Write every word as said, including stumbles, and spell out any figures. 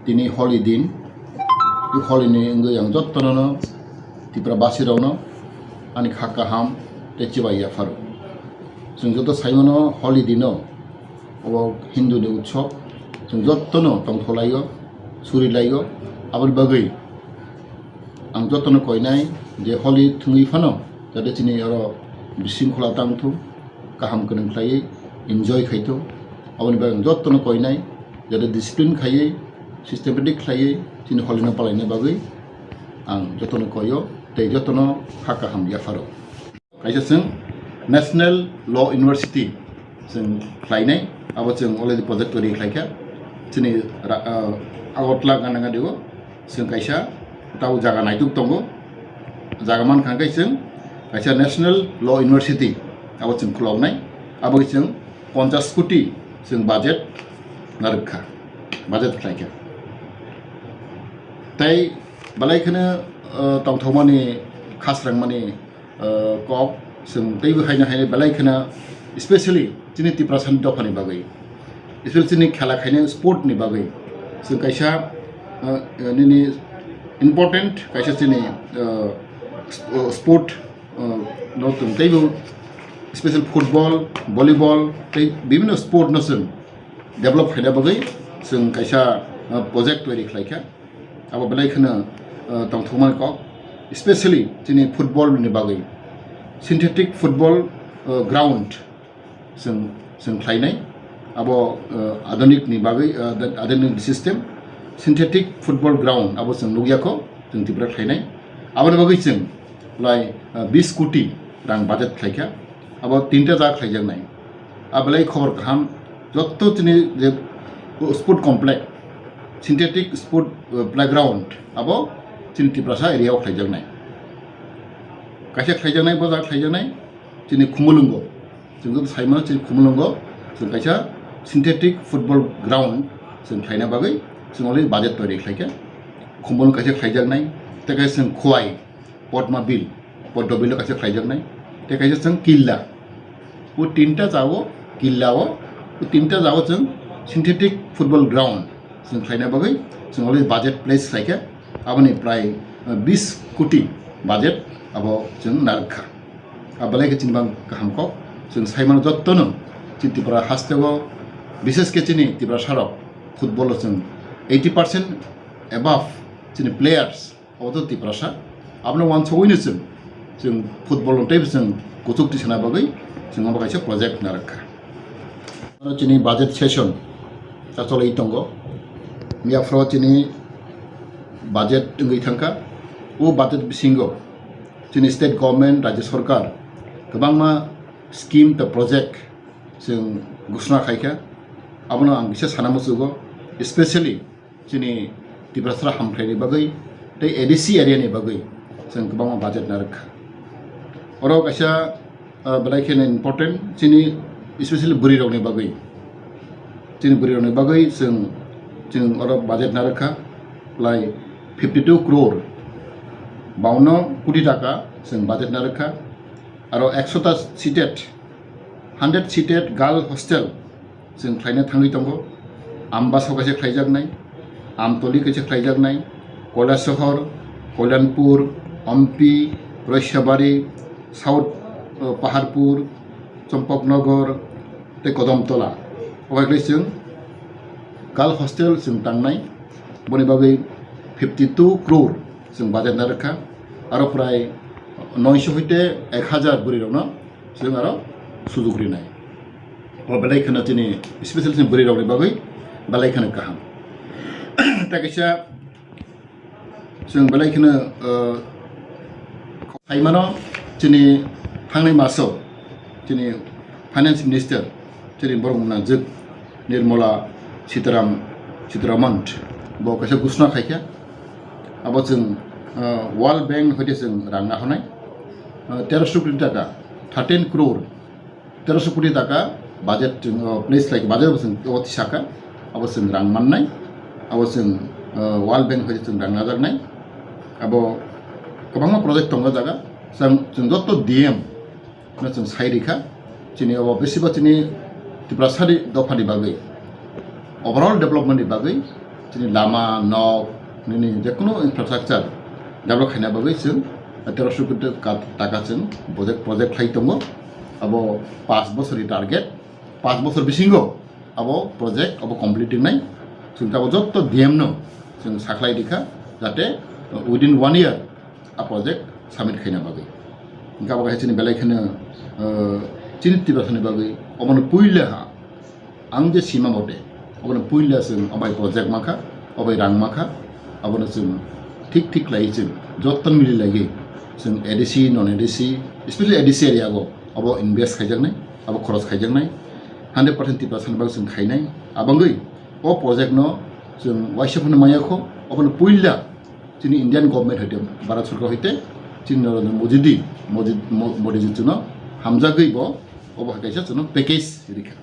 Tini Holi din, tei Holi ni wngwi ang jottono no Tripura basirokno ani kha kaham tei chibai yapharo. Chwng joto saimano Holi dino, obo Hindu ni utsob, chwng jottono tongtholaio, surilaio, aboni bagwi ang jottono koinai je Holi thwngwi phano jate chini oro bisingkhola tangthung, kaham kwnwi khlaiwi enjoy khaithung. Aboni bagwi ang jottono koinai jate discipline khaiwi, systematic khlaiwi chini Holi no palaina bagwi ang jottono koio tei jottono kha kaham yapharo. Kaisa chwng National Law University chwng khlainai, abo chwng already project twi khlaikha. Chini ra-, ah, Agartala gana gadi o chwng kaisa tabo jaga naituk tongo. Jaga mankha khe chwng kaisa National Law University abo chwng khuloknai. Abo chwng ponchash koti chwng budget narwkha, budget khlaikha. Tei belai kheno, ah, tongthokmani, khasrangmani, ah, kok chwng teibo haino haino belai kheno, especially chini Tiprasani dophani bagwi, especially chini khela khainai sport ni bagwi chwng kaisa, ah, nini important kaisa chini, ah, sp-, sport, ah, no chwng teibo special football, volleyball tei bibhinno sport no chwng develop khaina bagwi chwng kaisa, ah, project twi khlaikha. Abo belai kheno, ah, tongthokmani kok, especially chini football ni bagwi synthetic football, ah, ground chwng, chwng khlainai. Abo, ah, adunik ni bagwi, ah, adunik system synthetic football ground abo chwng nukya kho, chwng Tripura khlainai. Aboni bagwi chwng lai, ah, bis koti rang budget khlaikha. Abo tinta jaga khlaijaknai. A belai khobor kaham, jotto chini je sport complex, synthetic sport, uh, playground, abo chini Tiprasa area o khlaijaknai. Kaisa khlaijaknai, bo jaga khlaijaknai, chini Khumulwngo. Chwng joto saimano chini Khumulwngo, chwng kaisa synthetic football ground chwng khlaina bagwi chwng already budget twi khlaikha. Khumulwng kaisa khlaijaknai, tei kaisa chwng Khowai, Padma Bill, Padma Bill o kaisa khlaijaknai, tei kaisa chwng Killa. O tinta jagao, Killa o, o tinta jagao chwng synthetic football ground chwng khlaina bagwi chwng already budget place khlaikha, aboni prai, uh, bis koti budget abo chwng narwkha. A belai khe chini bang kaham kok, chwng saimano jottono chini Tripura hasteo, bishes khe chini Tiprasarok football o chwng eighty percent above chini players, obo to Tiprasa. Abono uansugwino chwng, chwng football no teibo chwng kuchuk tisana bagwi chwng obo kaisa project narwkha. Ano chini budget session ta cholwi tongo. Miyaphro chini budget wngwi thangkha. O budget bisingo chini state government, Rajya Sarkar kwbangma scheme tei project chwng ghosna khaikha. Abono ang kisa sana muchugo, especially chini Tiprasara hamkrai ni bagwi tei A D C area ni bagwi chwng kwbangma budget narwkha. Oro kaisa, ah, belai kheno important chini, especially bwrwi rokni bagwi. Chini bwrwi rokni bagwi chwng, chwng oro budget narwkha lai fifty two crore, bawanno koti taka chwng budget narwkha. Aro ekshota seated, hundred seated girl hostel chwng khlaina thangwi tongo. Ambasa kaisa khlaijaknai, Amtoli kaisa khlaijaknai, Kailasahar, Kalyanpur, Ompi, Roisabari, South, uh, Paharpur, Champaknagar tei Kodamtola. O hai khe chwng girl hostel chwng tangnai, boni bagwi fifty two crore chwng budget narwkha. Aro prai noisho hoite ek hajar bwrwi rokno chwng aro sujug rinai. O belai kheno chini special chini bwrwi rokni bagwi belai kheno kaham. Tei kaisa chwng belai kheno, uh, saimano chini thangnai maso chini finance minister chini borok mwnajwk Nirmala Sitaram, Sitaraman bo kaisa ghosna khaikha. Abo chwng, uh, World Bank hoite chwng rang nahornai, uh, terosho koti taka, thirteen crore, terosho koti taka budget chwng, uh, place like budget bo chwng o tisaka, abo chwng rang mannai, abo chwng, uh, World Bank hoite chwng rang najaknai. Abo kwbangma project tongo jaga, chwng, chwng joto D M no chwng sai rikha, chini obo besiba chini Tiprasani dophani bagwi, overall development ni bagwi Chini lama, nok, nini jekunu infrastructure develop khaina bagwi chwng teroso koti taka chwng project, project khlai tongo. Abo paanch bosorni target, paanch bosor bisingo abo project abo complete wngnai. Chwng tabuk jotto D M no chwng sakhlai rikha, jate within one year a project submit khaina bagwi. Hingke abo kaisa chini belai kheno, uh, chini Tiprasani bagwi obono puila ha, ang je sima bote, obono puila chwng obai project mankha, obai rang mankha, abono chwng thik thik khlai chwng jotto mili laiwi chwng A D C, non A D C, especially A D C area go obo invest khaijaknai, abo khoros khaijaknai, hundred percent Tiprasani bagwi chwng khainai. Abangwi o project no chwng waisa phano maya kho, obono puila chini Indian government hoite, Bharat Sarkar hoite, chini Narendra Modi di, Modi, Mo-, Modi ji chwngno hamjagwi bo obo hai kaisa chwngno package rikha.